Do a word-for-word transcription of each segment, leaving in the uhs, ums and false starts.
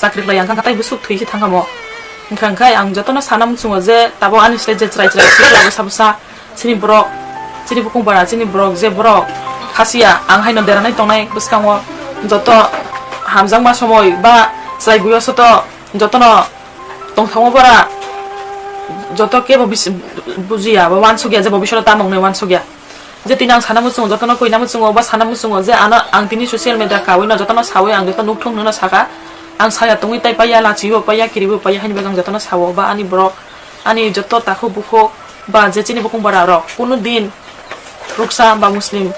Chakri khlai ang kha, tei bwswk thwi se thang kha mo. Wngkha, wngkha ang jotono sana muchungo je tabuk ani slai je chwrai chwrai si khlai bwsa bwsa chini borok, chini bukung bara, chini borok je borok khasiya, ang haino deranai tongnai bwskango joto hamjakma somoi ba chwrai buyo soto jotono tongthokma bara joto kebo bis-, bujiya ba wansukya je bo bisoro tamo wngnai wansukya. Je tini ang sana muchungo, jotono koina muchungo, ba sana muchungo je ano ang tini social media kawi no jotono sawi ang joto nukthung nino saka. Ang saya tongwi tai paiya, lachibo paiya, kiribo paiya, haini bagwi ang jotono sawo, ba ani borok, ani joto takhuk bukhuk, ba je chini bukung bara rok, kunu din ruksa ba Muslim,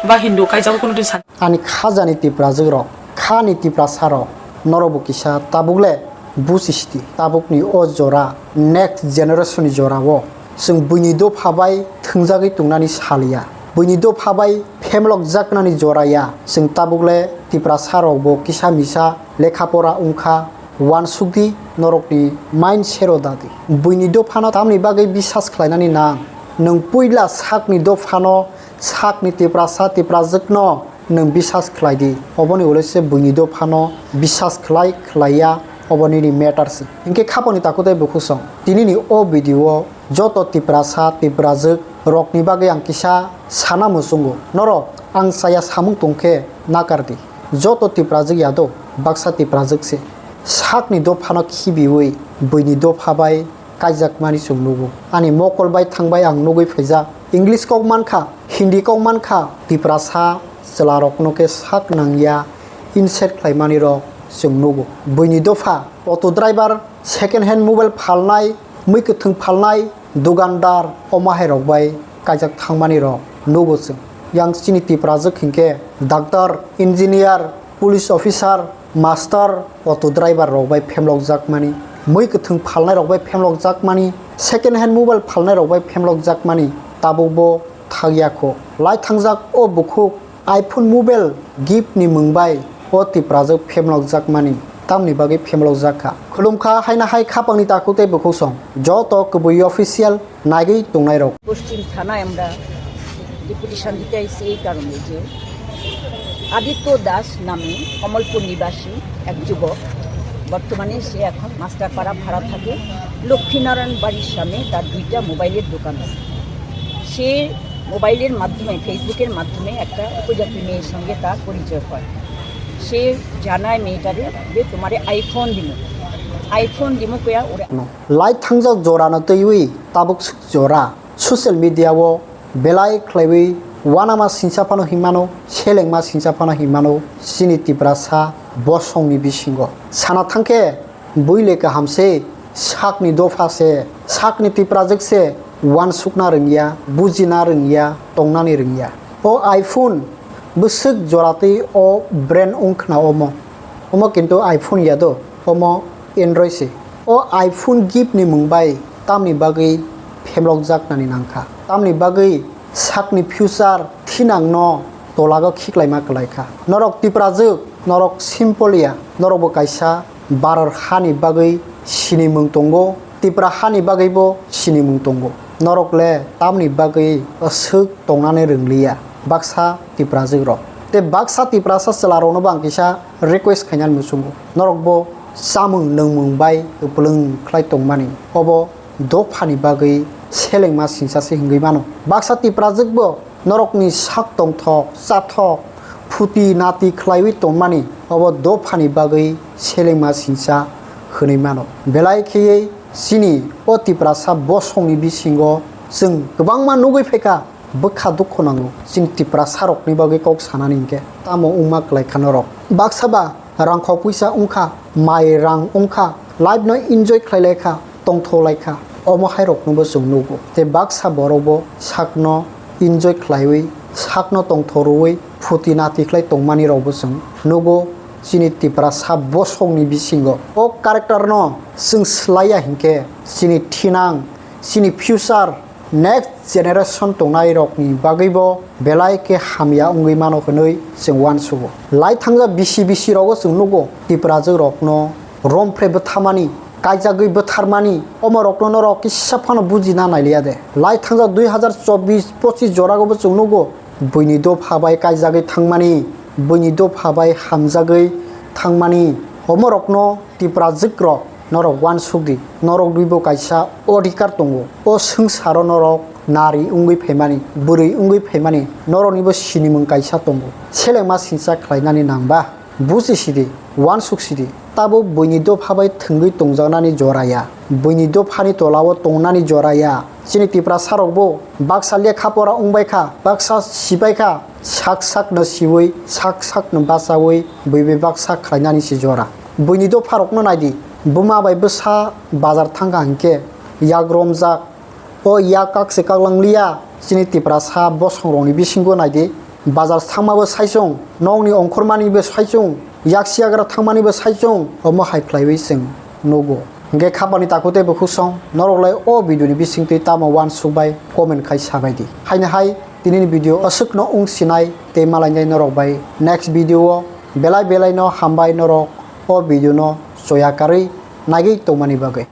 ba Hindu kaijago kunu din san. Ani khajani Tiprajwk rok, khani Tiprasa rok, norok bo kisa tabuk le buchisti, tabuk ni o jora, next generation ni jora o. Chwng buini dopha bai thwngjagwi tongnani sal ya. Buini dopha bai phemlok jaknani jora ya. Chwng tabuk le Tiprasa rok bo kisa misa lekha pora wngkha, wansuk di norokni mind sero dadi. Buini dophano tamni bagwi bisas khlainani nang? Nwng puila sakni dophano, sakni Tiprasa, Tiprajwkno nwng bisas khlai di. Oboni ulo se buini dophano bisas khlai, khlai ya, obo nini matter se. Hinkhe khapangni takhuk tei bukhuk song. Tinini o video o joto Tiprasa, Tiprajwk rokni bagwi ang kisa sana muchungo. Norok ang chaya samung tongkhe nakar di. Joto Tiprajwk ya do, baksa Tiprajwk se. Sakni dophano khibiwi buini dopha bai kaijakmani chwng nugo. Ani mokol bai thangbai ang nugwi phaijak. English kok mankha, Hindi kok mankha, Tiprasa chwlarokno khe sak nangya, insult khlaimanirok chwng nugo. Buini dopha, auto driver, second hand mobile phalnai, mui kwthwng phalnai, dukandar, omo hai rok bai kaijak thangmani rok nugo chwng. Yang chini Tiprajwk hinkhe doctor, engineer, police officer, master, auto driver rok bai phemlok jakmani, mui kwthwng phalnai rok bai phemlok jakmani, second hand mobile phalnai rok bai phemlok jakmani, tabuk bo thak ya kho. Lai thangjak o bukhuk iPhone mobile gift ni mung bai o Tiprajwk phemlok jakmani tamni bagwi phemlok jak kha. Khulum kha haina hai khapangni takhuk tei bukhuk song. Joto kubui official naigwi tongnai rok. পশ্চিম থানায় আমরা ডেপুটেশন দিতে আইছি এই কারণে যে আদিত্য দাস নামে কমলপুর নিবাসী এক যুবক, বর্তমানে সে এখন মাস্টারপাড়া ভাড়া থাকে। লক্ষ্মীনারায়ণ বাড়ির সামনে তার দুইটা মোবাইলের দোকান আছে। সে মোবাইলের মাধ্যমে, ফেসবুকের মাধ্যমে একটা উপজাতি মেয়ের সঙ্গে তার পরিচয় হয়। সে জানায় মেয়েটারে যে, "তোমারে আইফোন দিমু, আইফোন দিমু" কইয়া ওরা Lai thangjak jorano twiwi tabuk swk jora social media o belai khlaiwi uanama singsa phano hinmano, selengma singsa phano hinmano chini Tiprasa bosongni bisingo. Sana thangkhe bui le kaham se, sakni dopha se, sakni Tiprajwk se, uansukna rwngya, bujina rwngya, tongnani rwngya. O iPhone bwswk joratwi o brand wngkhna omo. Omo kintu iPhone ya do, omo Android se. O iPhone gift ni mung bai tamni bagwi phemlok jaknani nangkha? Tamni bagwi sakni future thinangno tolago khiklaima kwlaikha. Norok Tiprajwk, norok simple ya, norokbo kaisa Bharat hani bagwi sinimung tongo, Tipra hani bagwibo sinimung tongo. Norok le tamni bagwi swk tongnani rwngliya baksa Tiprajwk rok. Tei baksa Tiprasa chwla rokno bo ang kisa request khainani muchungo. Norok bo chamung nwngmung bai kwplwng khlai tongmani. Obo dophani bagwi selengma singsa se hingwi mano. Baksa Tiprajwk bo norokni sak tongthok, chathok, phuti nati khlaiwi tongmani obo dophani bagwi selengma singsa hwnwi mano. Belai kheywi chini o Tiprasa bosongni bisingo chwng kwbangma nugwi phaikha, bwkha dukhu nango. Chini Tiprasa rokni bagwi kok sanani hinkhe tamo wngma kwlaikha norok. Baksa ba rangkhok puisa wngkha, mai rang wngkha, life no enjoy khlai laikha, tongtho laikha, omo hai rokno bo chwng nugo. Tei baksa borok bo sakno enjoy khlaiwi, sakno tongtho rwui, phuti nati khlai tongmani rok bo chwng nugo chini Tiprasa bosongni bisingo. O character no chwng swlaiya hinkhe chini thinang, chini future, next generation tongnai rokni bagwibo belai khe hamya wngwi mano hwnwi chwng uansugo. Lai thangjak bisi bisi rogo chwng nugo Tiprajwk rokno romphre bwthamani, kaijagwi bwtharmani, omo rokno norok kisa phano bujina nailiya de. Lai thangjak dui hazar chobbish pochis joragobo chwng nugo buini dopha bai kaijagwi thangmani, buini dopha bai hamjagwi thangmani, Omorokno Tiprajwk rok norok uansuk di, norok nibo kaisa odhikar tongo. O swngcharo norok nari wngwi phaimani, bwrwi wngwi phaimani, noroknibo sinimung kaisa tongo. Selengma singcha khlainani nangba, buji sidi, uansuk sidi. Tabuk buini dopha bai thwngwi tongjaknani jora ya, buini dophani tolao tongnani jora ya. Chini Tiprasa rokbo baksa lekha pora wngbai kha, baksa sibai kha, sak sakno siwi, sak sakno bachawi, bui bai baksa khlainani se jora. Buini dopharokno naidi, buma bai bwsa bazar thangkha hinkhe yak romjak. O yak kak se kaklang liya, chini Tiprasa bosongrokni bisingo naidi, bazar thangmabo saichung, nokni ongkhormanibo saichung, yak siyagra thangmanibo saichung, omo hai khlaiwi chwng nugo. Hinkhe khapani takhuk tei bukhuk song, norok lai o video ni bisingtwi tamo uansuk bai comment khai sabai di. Haino hai tinini video aswkno wng sinai tei malainai norok bai next video o. Belai belai no hambai norok o video no choya karwi naigwi tongmani bagwi.